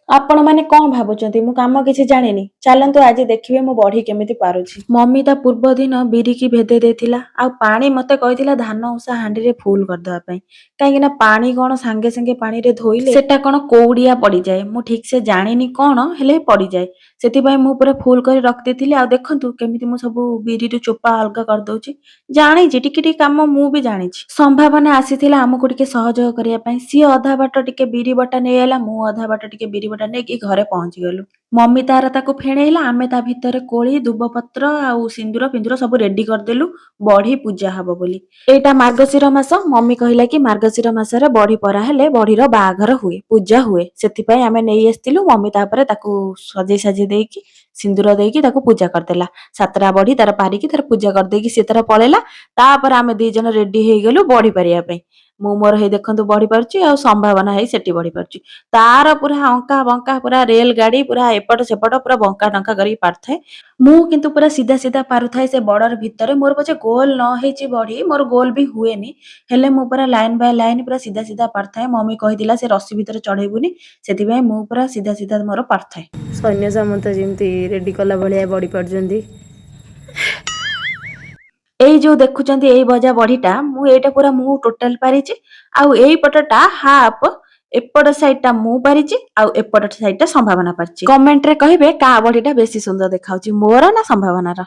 ଆପଣମାନେ କଣ ଭାବୁଛନ୍ତି, ମୁଁ କାମ କିଛି ଜାଣିନି? ଚାଲନ୍ତୁ, ଆଜି ଦେଖିବେ ମୁଁ ବଢି କେମିତି ପାରୁଛି। ମମି ତା ପୂର୍ବ ଦିନ ବିରିକି ଭେଦେଇ ଦେଇଥିଲା ଆଉ ପାଣି ମତେ କହିଥିଲା ଧାନ ଉଷା ହାଣ୍ଡିରେ ଫୁଲ କରିଦବା ପାଇଁ। କାହିଁକି ନା ପାଣି କଣ ସାଙ୍ଗେ ସାଙ୍ଗେ ପାଣିରେ ଧୋଇଲେ ସେଟା କଣ କୋଉଡିଆ ପଡିଯାଏ। ମୁଁ ଠିକ ସେ ଜାଣିନି କଣ, ହେଲେ ପଡିଯାଏ। ସେଥିପାଇଁ ମୁଁ ପୁରା ଫୁଲ କରି ରଖିଦେଇଥିଲି। ଆଉ ଦେଖନ୍ତୁ କେମିତି ମୁଁ ସବୁ ବିରିରୁ ଚୋପା ଅଲଗା କରିଦଉଛି। ଜାଣିଛି, ଟିକେ ଟିକେ କାମ ମୁଁ ବି ଜାଣିଛି। ସମ୍ଭାବନା ଆସିଥିଲା ଆମକୁ ଟିକେ ସହଯୋଗ କରିବା ପାଇଁ। ସିଏ ଅଧା ବାଟ ଟିକେ ବିରି ବଟା ନେଇଆଇଲା, ମୁଁ ଅଧା ବାଟ ଟିକେ ବିରି ବଟା ନେଇକି ଘରେ ପହଞ୍ଚିଗଲୁ। ମମି ତାର ତାକୁ ଫେଣେଇଲା, ଆମେ ତା ଭିତରେ କୋଳି, ଦୁବପତ୍ର ଆଉ ସିନ୍ଦୁର ଫିନ୍ଦୁର ସବୁ ରେଡି କରିଦେଲୁ ବଢି ପୂଜା ହବ ବୋଲି। ଏଇଟା ମାର୍ଗଶିର ମାସ। ମମି କହିଲା କି ମାର୍ଗଶିର ମାସରେ ବଢି ପରା ହେଲେ ବଢିର ବାହାଘର ହୁଏ, ପୂଜା ହୁଏ। ସେଥିପାଇଁ ଆମେ ନେଇ ଆସିଥିଲୁ। ମମି ତାପରେ ତାକୁ ସଜେଇ ସାଜେଇ ଦେଇକି, ସିନ୍ଦୁର ଦେଇକି ତାକୁ ପୂଜା କରିଦେଲା। 7ଟା ବଢି ତାର ପାରିକି ତାର ପୂଜା କରିଦେଇକି ସିଏ ତାର ପଳେଇଲା। ତାପରେ ଆମେ ଦି ଜଣ ରେଡି ହେଇଗଲୁ ବଢି ପାରିବା ପାଇଁ। ମୁଁ ମୋର ହେଇ ଦେଖନ୍ତୁ ବଢି ପାରୁଛି ଆଉ ସମ୍ଭାବନା ହେଇ ସେଠି ବଢି ପାରୁଛି। ତାର ପୁରା ଅଙ୍କା ବଙ୍କା, ପୁରା ରେଲ ଗାଡି, ପୁରା ଏପଟ ସେପଟ ପୁରା ବଙ୍କା ଟଙ୍କା କରିକି ପାରୁଥାଏ। ମୁଁ କିନ୍ତୁ ପୁରା ସିଧା ସିଧା ପାରୁଥାଏ ସେ ବର୍ଡର ଭିତରେ। ମୋର ପଛେ ଗୋଲ ନ ହେଇଛି ବଢି, ମୋର ଗୋଲ ବି ହୁଏନି, ହେଲେ ମୁଁ ପୁରା ଲାଇନ ବାଇ ଲାଇନ ପୁରା ସିଧା ସିଧା ପାରୁଥାଏ। ମମି କହିଥିଲା ସେ ରସି ଭିତରେ ଚଢେଇବୁନି, ସେଥିପାଇଁ ମୁଁ ପୁରା ସିଧା ସିଧା ମୋର ପାରୁଥାଏ। ସୈନ୍ୟ ସାମନ୍ତ ଯେମିତି ରେଡି କଲା ଭଳିଆ ବଢି ପାରୁଛନ୍ତି। ଏଇ ଯୋଉ ଦେଖୁଛନ୍ତି ଏଇ ଭଜା ବଢିଟା, ମୁଁ ଏଇଟା ପୁରା ମୁଁ ଟୋଟାଲ ପାରିଛି। ଆଉ ଏଇ ପଟଟା ହାଫ, ଏପଟ ସାଇଡ ଟା ମୁଁ ପାରିଛି ଆଉ ଏପଟ ସାଇଡ ଟା ସମ୍ଭାବନା ପାରିଛି। କମେଣ୍ଟ ରେ କହିବେ କାହା ବଢିଟା ବେଶୀ ସୁନ୍ଦର ଦେଖାଉଛି, ମୋର ନା ସମ୍ଭାବନାର?